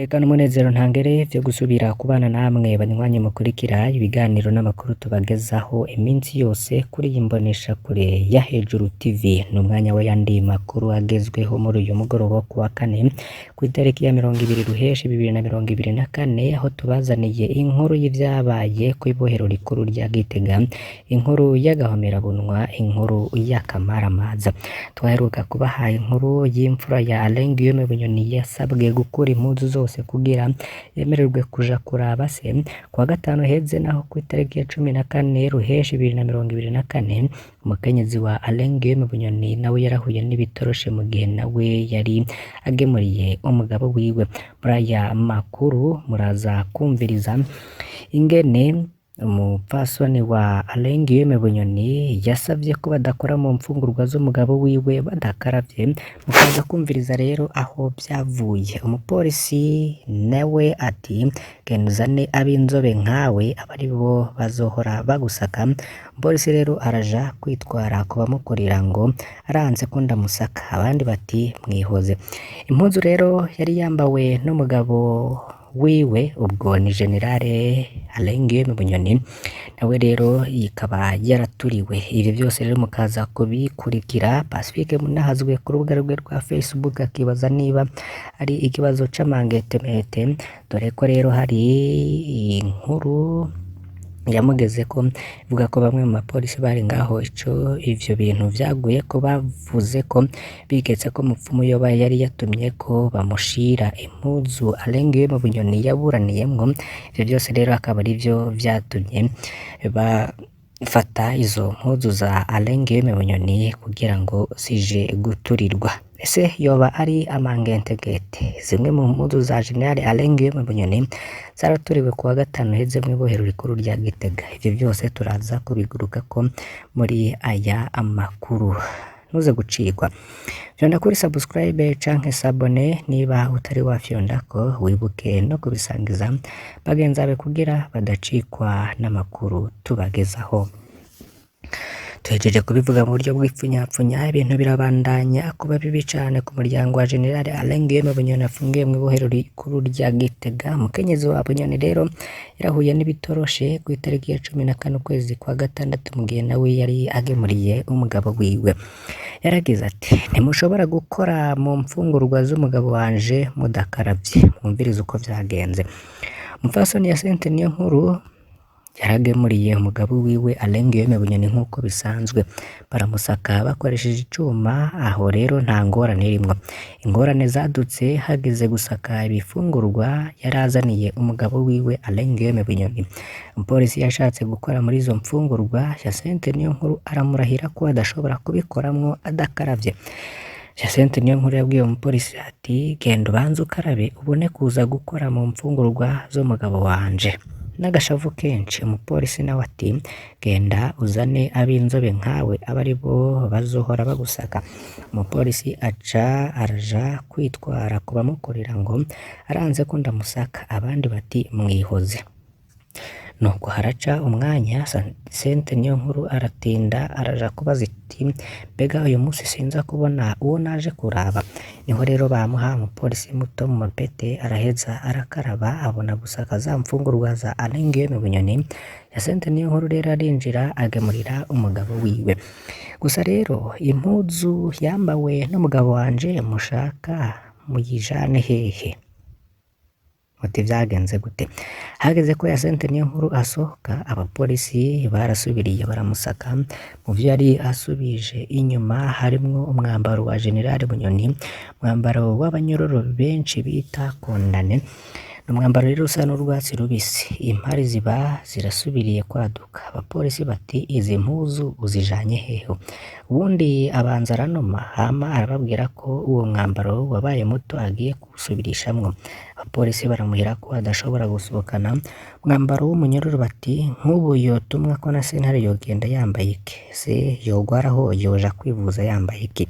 Eka n'umunezero ntangere vyo gusubira kubana namwe banywanyi mukurikira ibiganiro n'amakuru tubagezaho iminsi yose kuri iyi mboneshakure ya Hejuru TV. Ni umwanya w'ayandi makuru agezweho muri uyu mugoroba wo kuwa kane kw'itariki ya 20 Ruheshi 2024, aho tubazaniye inkuru y'ivyabaye kw'ibohero rikuru rya Gitega, inkuru y'agahomerabunwa, inkuru y'akamaramaza. Twaheruka kubaha inkuru y'imfura ya Alain Guillaume Bunyoni yasabwe gukura impuzu zose kugira yemererwe kuja kuraba se. Kuwa gatanu heze naho kw'itariki ya 14 Ruheshi 2024, umukenyezi wa Alain Guillaume Bunyoni nawe yarahuye n'ibitoroshe mu gihe nawe yari agemuriye umugabo wiwe. Muri aya makuru muraza kumviriza ingene umupfasoni wa Alain Guillaume Bunyoni yasavye ko badakora mu mfungurwa z'umugabo wiwe badakaravye, mukaza kumviriza rero aho vyavuye. Umupolisi nawe ati genda uzane ab'inzobe nkawe abe aribo bazohora bagusaka. Umupolisi rero araja kwitwara ku bamukurira ngo aranse ko ndamusaka, abandi bati mwihoze. Impuzu rero yari yambawe n'umugabo wiwe, ubwo ni Generale Alain Guillaume Bunyoni, nawe rero ikaba yaraturiwe. Ivyo vyose rero mukaza kubikurikira. Pacifique Munahazwe ku rubuga rwe rwa Facebook akibaza niba ari ikibazo c'amangetemete, dore ko rero hari inkuru yamugezeko ivuga ko bamwe mu bapolisi bari ngaho ico ivyo bintu vyaguye ko bavuze ko biketse ko umupfumu yoba yari yatumye ko bamushira impuzu Alain Guillaume Bunyoni yaburaniyemwo. Ivyo vyose rero akaba arivyo vyatumye bafata izo mpuzu za Alain Guillaume Bunyoni kugira ngo zije guturirwa. Ese yoba ari amangentegete? Zimwe mu mpuzu za General Alain Guillaume Bunyoni zaraturiwe kuwa gatanu heze mw'ibohero rikuru rya Gitega. Ivyo vyose turaza kubigurukako muri aya amakuru. Ntuze gucikwa. Fyonda kuri subscribe canke s'abonner niba utari wafyondako, wibuke no kubisangiza bagenzi bawe kugira badacikwa n'amakuru tubagezaho. Tuhejeje kubivuga mu buryo bw'ipfunyapfunya, ibintu birabandanya kuba bibi cane ku muryango wa General Alain Guillaume Bunyoni afungiwe mw'ibohero rikuru rya Gitega. Umukenyezi wa Bunyoni rero yarahuye n'ibitoroshe kw'itariki ya 14 ukwezi kwa gatandatu mu gihe nawe yari agemuriye umugabo wiwe. Yaragize ati ntimushobora gukora mu mfungurwa z'umugabo wanje mudakaravye. Mwumvirize uko vyagenze. Umupfasoni Hyacinthe Niyonkuru yaragemuriye umugabo wiwe Alain Guillaume Bunyoni nk'uko bisanzwe, baramusaka bakoresheje icuma, aho rero nta ngorane irimwo. Ingorane zadutse hageze gusaka ibifungurwa yarazaniye umugabo wiwe Alain Guillaume Bunyoni. Umupolisi yashatse gukora muri izo mfungurwa, Hyacinthe Niyonkuru aramurahira ko adashobora kubikoramwo adakaravye. Hyacinthe Niyonkuru yabwiye umupolisi ati genda ubanze ukarabe ubone kuza gukora mu mfungurwa z'umugabo wanje. N'agashavu kenshi umupolisi nawe ati genda uzane ab'inzobe nkawe abe aribo bazohora bagusaka. Umupolisi aca araja kwitwara ku bamukorera ngo aranze ko ndamusaka, abandi bati mwihoze. Nuko haraca umwanya Hyacinthe Niyonkuru aratinda araja kubaza iti mbega uyu munsi sinza kubona uwo naje kuraba. Niho rero bamuha umupolisi muto mu mapete araheza arakaraba abona gusaka za mfungurwa za Alain Guillaume Bunyoni. Hyacinthe Niyonkuru rero arinjira agemurira umugabo wiwe. Gusa rero impuzu yambawe n'umugabo wanje mushaka muyijane hehe? Muti vyagenze gute? Hageze ko Hyacinthe Niyonkuru asohoka, abapolisi barasubiriye baramusaka. Mu vyo yari asubije inyuma harimwo umwambaro wa General Bunyoni, umwambaro w'abanyororo benshi bita kondane. Ni umwambaro rero usa n'urwatsi rubisi. Impari ziba zirasubiriye kwaduka. Abapolisi bati izi mpuzu uzijanye hehe? Uwundi abanza aranuma hama arababwira ko uwo mwambaro wabaye muto agiye kuwusubirishamwo. Abapolisi baramuhira ko adashobora gusohokana umwambaro w'umunyororo, bati nk'ubu yotumwa ko na sentare yogenda yambaye iki? Se yogwaraho yoja kwivuza yambaye iki?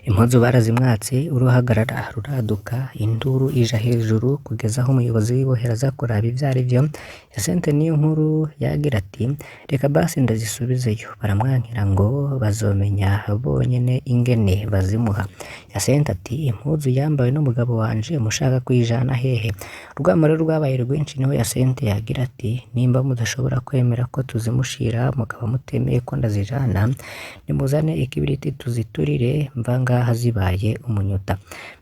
Impuzu barazimwatse, uruhagarara ruraduka, induru ija hejuru kugeza aho umuyobozi w'ibohero aza kuraba ivyo arivyo. Hyacinthe Niyonkuru yagira ati reka basi ndazisubizeyo, baramwankira ngo bazomenya bonyene ingene bazimuha. Hyacinthe ati impuzu yambawe n'umugabo wanje mushaka kuyijana hehe? Urwamo rero rwabaye rwinshi, niho Hyacinthe yagira ati nimba mudashobora kwemera ko tuzimushira mukaba mutemeye ko ndazijana, nimuzane ikibiriti tuziturire mva ngaha zibaye umunyota.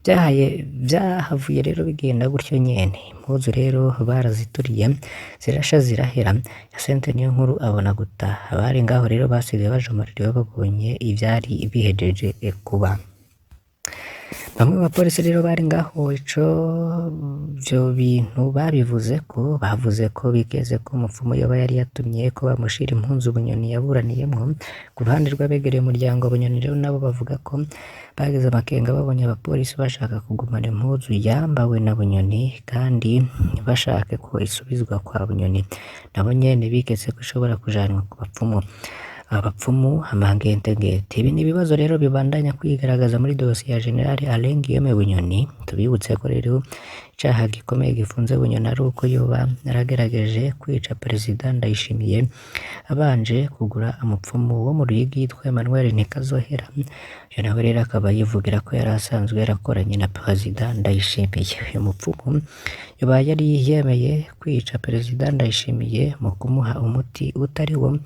Vyahaye vyahavuye rero bigenda gutyo nyene, impuzu rero barazituriye zirasha zirahera, Hyacinthe Niyonkuru abona gutaha. Abari ngaho rero basigaye bajumaririwe babonye ivyari bihejeje kuba. Bamwe mu bapolisi rero bari ngaho ico ivyo bintu babivuzeko, bavuze ko bikeze ko umupfumu yoba yari yatumye ko bamushira impuzu Bunyoni yaburaniyemwo. Ku ruhande rw'abegereye umuryango wa Bunyoni rero nabo bavuga ko bagize amakenga babonye abapolisi bashaka kugumana impuzu yambawe na Bunyoni kandi ntibashake ko isubizwa kwa Bunyoni. Nabo nyene biketse ko ishobora kujanwa ku bapfumu. Abapfumu amangentegente. Ibi ni ibibazo rero bibandanya kwigaragaza muri dosiye ya General Alain Guillaume Bunyoni. Tubibutse ko rero icaha gikomeye gifunze Bunyoni ari uko yoba yaragerageje kwica Perezida Ndayishimiye abanje kugura umupfumu wo mu Ruyigi yitwa Emmanuel Ntikazohera. Uyu nawe rero akaba yivugira ko yari asanzwe yarakoranye na Perezida Ndayishimiye. Uyu mupfumu yoba yari yemeye kwica Perezida Ndayishimiye mu kumuha umuti utari wo,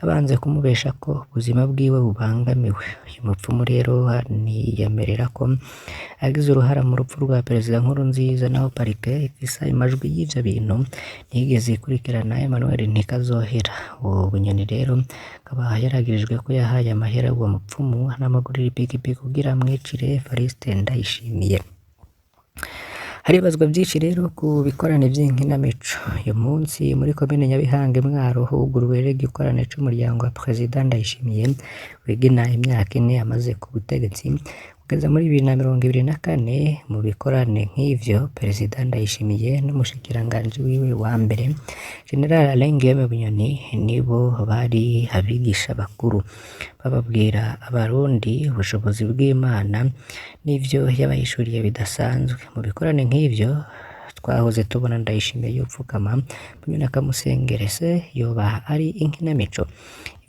abanze kumubesha ko ubuzima bwiwe bubangamiwe. Uyu mupfumu rero aniyemerera ko agize uruhara mu rupfu rwa Perezida Nkurunziza, naho parike ifise amajwi y'ivyo bintu ntiyigeze ikurikirana Emmanuel Ntikazohera. Uwo Bunyoni rero akaba yaragirijwe ko yahaye amahera uwo mupfumu anamugurira ipikipiki kugira amwicire Evariste Ndayishimiye. Haribazwa vyinshi rero ku bikorane vy'inkinamico. Uyu munsi muri komine Nyabihanga i Mwaro huguruwe rero igikorane c'umuryango wa Perezida Ndayishimiye wigina imyaka ine amaze ku butegetsi. Kugeza muri 2024 mu bikorane nk'ivyo Perezida Ndayishimiye n'umushikiranganji wiwe wa mbere General Alain Guillaume Bunyoni nibo bari abigisha bakuru, bababwira abarundi ubushobozi bw'Imana n'ivyo yabahishuriye bidasanzwe. Mu bikorane nk'ivyo twahoze tubona Ndayishimiye yopfukama Bunyoni akamusengera, ese yoba ari inkinamico?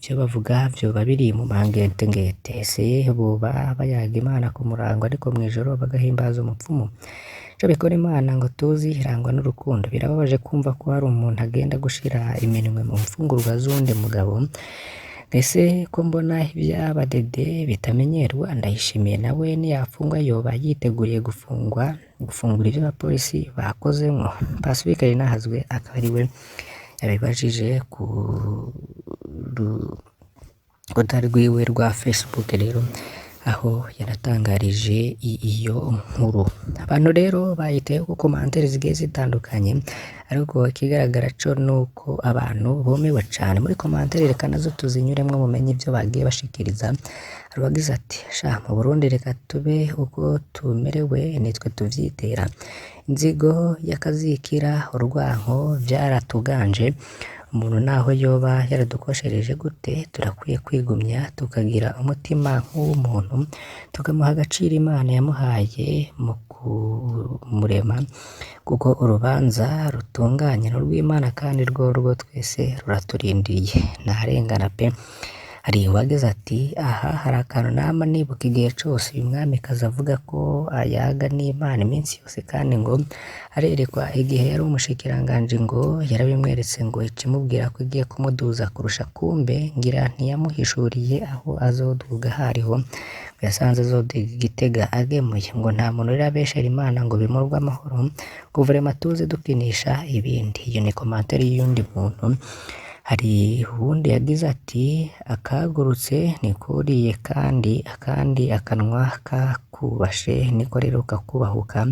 Ivyo bavuga vyoba biri mu mangetengete, ese boba bayaga Imana ku murango ariko mw'ijoro bagahimbaza umupfumu? Ico bikora Imana ngo tuzi irangwa n'urukundo. Birababaje kumva ko hari umuntu agenda gushira iminwe mu mfungurwa z'uwundi mugabo. Ese ko mbona ivy'abadede bitamenyerwa, Ndayishimiye nawe niyafungwa yoba yiteguriye gufungwa gufungura ivyo abapolisi bakozemwo? Pacifique Rinahazwe akaba ariwe yabibajije ku rukuta rwiwe rwa Facebook rero aho yanatangarije iyo nkuru. Abantu rero bayiteyeko komantere zigiye zitandukanye, ariko ikigaragara co nuko abantu bumiwe cane. Muri komantere reka nazo tuzinyuremwo mumenye ivyo bagiye bashikiriza. Hari uwagize ati sha mu Burundi reka tube uko tumerewe nitwe tuvyitera. Inzigo y'akazikira, urwanko vyaratuganje. Umuntu naho yoba yaradukoshereje gute, turakwiye kwigumya tukagira umutima nk'uw'umuntu, tukamuha agaciro Imana yamuhaye mu kumurema, kuko urubanza rutunganye n'urw'Imana kandi rworwo twese ruraturindiriye. Ntarengana pe! Hari uwagize ati aha hari akantu nama nibuka igihe cose uyu mwamikazi avuga ko ayaga n'Imana iminsi yose kandi ngo arerekwa igihe yari umushikiranganji ngo yarabimweretse ngo icimubwira ko igiye kumuduza kurusha, kumbe ngira ntiyamuhishuriye aho azoduga ahariho, ngo yasanze azoduga i Gitega agemuye, ngo nta muntu rero abeshera Imana ngo bimurwe amahoro, ngo vraiment tuze dukinisha ibindi. Iyo ni komantere y'uyundi muntu. Hari uwundi yagize ati akagurutse ntikuriye kandi akandi akanwa kakubashe niko rero kakubahuka.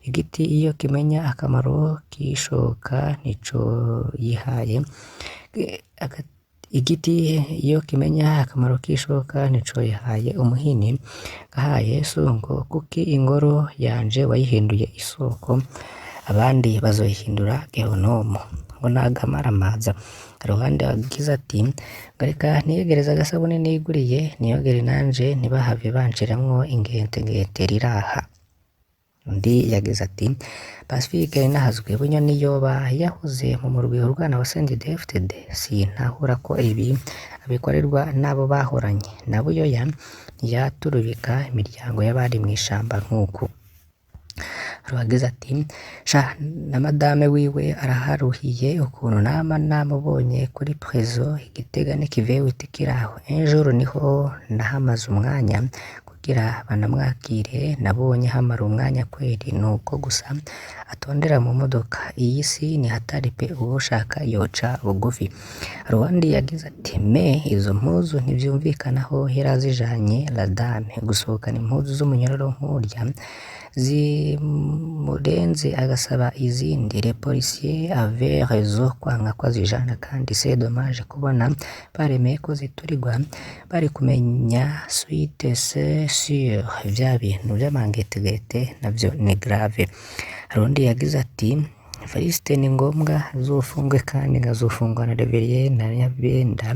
Igiti iyo kimenya akamaro k'ishoka nico yihaye. Igiti iyo kimenya akamaro k'ishoka nico yihaye umuhini. Aha Yesu ngo kuki ingoro yanje wayihinduye isoko, abandi bazoyihindura gehonomu. Ngo nagamaramaza. Haruhande yagize ati ngo reka niyegereze agasabune niguriye niyogere nanje ntibahave banshiramwo ingentegente riraha. Undi yagize ati Pacifique Ninahazwe Bunyoni yoba yahoze mu murwi urwana wa CNDD-FDD, sintahura ko ibi abikorerwa n'abo bahoranye na Buyoya ntiyaturubika imiryango y'abari mw'ishamba nk'uku. Hari ati sha na madame wiwe araharuhiye ukuntu nama namubonye kuri prezo i Gitega n'ikivewiti kiraho, un jour niho nahamaze umwanya kugira banamwakire, nabonye hamara umwanya kweri nuko gusa atondera mu modoka, iyi si ni hatari pe uwoshaka yoca bugufi. Hari uwundi yagize ati mais izo mpuzu ntivyumvikana aho yarazijanye la dame, gusohokana impuzu z'umunyororo nkurya zimurenze agasaba izindi, les policiers avaient raison kwanka ko azijana kandi c'est dommage kubona baremeye ko ziturirwa, bari kumenya suite c'est sûr, vya bintu vy'amangetegete navyo ni grave. Hari uwundi yagize ati Evariste ni ngombwa azofungwe kandi ngo azofungwa na Reverien na Nyabenda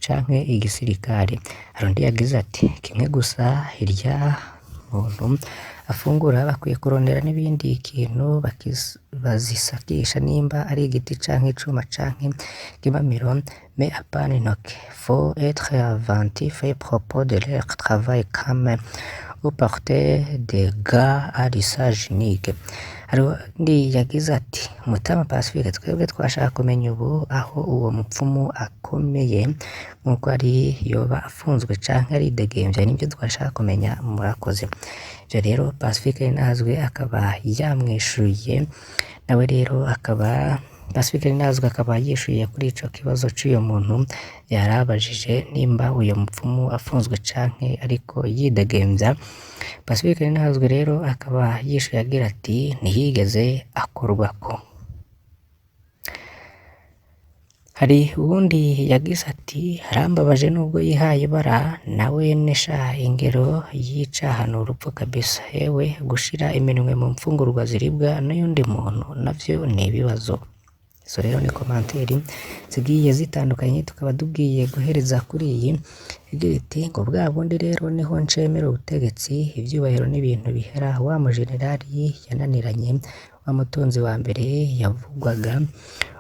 canke igisirikare. Hari undi yagize ati kimwe gusa irya muntu afungura bakwiye kurondera n'ibindi kintu bazisakisha nimba ari igiti canke icuma canke ikimamiro, mais apana intoke, faut être attentif à propos de leur travail quand même ou porter des gants à l'usage unique. Hari uwundi yagize ati Mutama Pacifique twebwe twashaka kumenya ubu aho uwo mupfumu akomeye nkuko ari yoba afunzwe canke aridegemvya, nivyo twashaka kumenya, murakoze. Ivyo rero Pacifique Ninahazwe akaba yamwishuye, nawe rero akaba Pacifique Ninahazwe akaba yishuye kuri ico kibazo c'uyo muntu yarabajije nimba uyo mupfumu afunzwe canke ariko yidegemvya. Pacifique Ninahazwe rero akaba yishuye agira ati ntiyigeze akorwako. Hari uwundi yagize ati arambabaje nubwo yihaye ibara nawene sha ingero y'icaha n'urupfu kabisa, hewe gushira iminwe mu mfungurwa ziribwa n'uyundi muntu navyo n'ibibazo. Izo rero ni commentaire zigiye zitandukanye, tukaba tugiye guhereza kuri iyi igira iti ngo bwa bundi rero niho ncemera ubutegetsi, ivyubahiro n'ibintu bihera, wa mujenerali yananiranye, wa mutunzi wa mbere yavugwaga,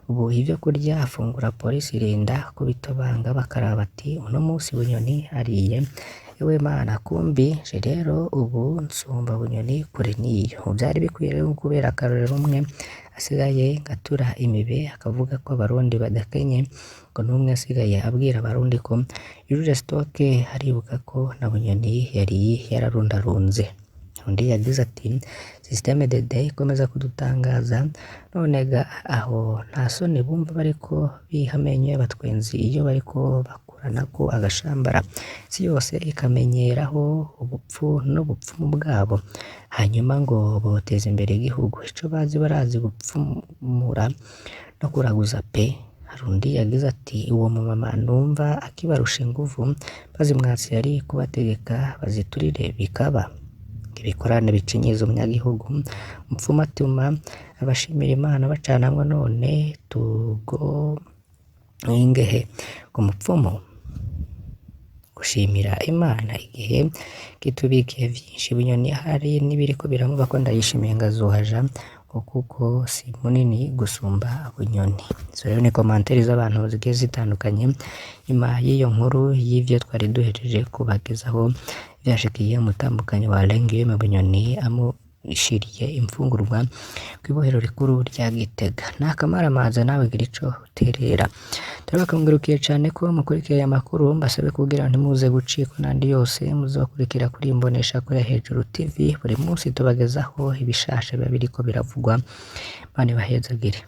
ubu ivyo kurya afungura polisi irinda kubitobanga bakaraba bati uno musi Bunyoni ariye, ewe Mana kumbi je rero ubu nsumba Bunyoni kure n'iyo. Vyari bikwiye rero kubera akarorero umwe asigaye ngatura imibe akavuga ko abarundi badakenye, ngo n'umwe asigaye abwira abarundi ko yujuje stock, aribuka ko na Bunyoni yari yararundarunze. Undi yagize ati système DD ikomeza kudutangaza, none ga aho nta soni bumva bariko biha amenyo y'abatwenzi iyo bariko bakuranako agashambara, isi yose ikamenyeraho ubupfu n'ubupfumu bwabo, hanyuma ngo boteza imbere igihugu, ico bazi barazi gupfumura no kuraguza pe. Hari undi yagize ati uwo mumama numva akibarusha inguvu, bazimwatse yari kubategeka baziturire bikaba. Ibikorane bicinyiza umunyagihugu, umupfumu atuma abashimira Imana bacanamwo none tugo ingehe ku mupfumu gushimira Imana igihe kitubikiye vyinshi. Bunyoni ahari n'ibiriko biramubako ndayishimiye ngazohaja ngo kuko si munini gusumba Bunyoni. Izo rero ni commentaire z'abantu zigiye zitandukanye nyuma y'iyo nkuru y'ivyo twari duhejeje kubagezaho vyashikiye umutambukanyi wa Alain Guillaume Bunyoni amushiriye imfungurwa kw'ibohero rikuru rya Gitega. N'akamaramaza nawe gira ico uterera. Turabakengurukiye cane ko mukurikiye aya makuru, mbasabe kugira ntimuze gucikwa n'andi yose muzokurikira kuri Imboneshakure Hejuru TV, buri munsi tubagezaho ibishasha biba biriko biravugwa. Imana ibahezagire.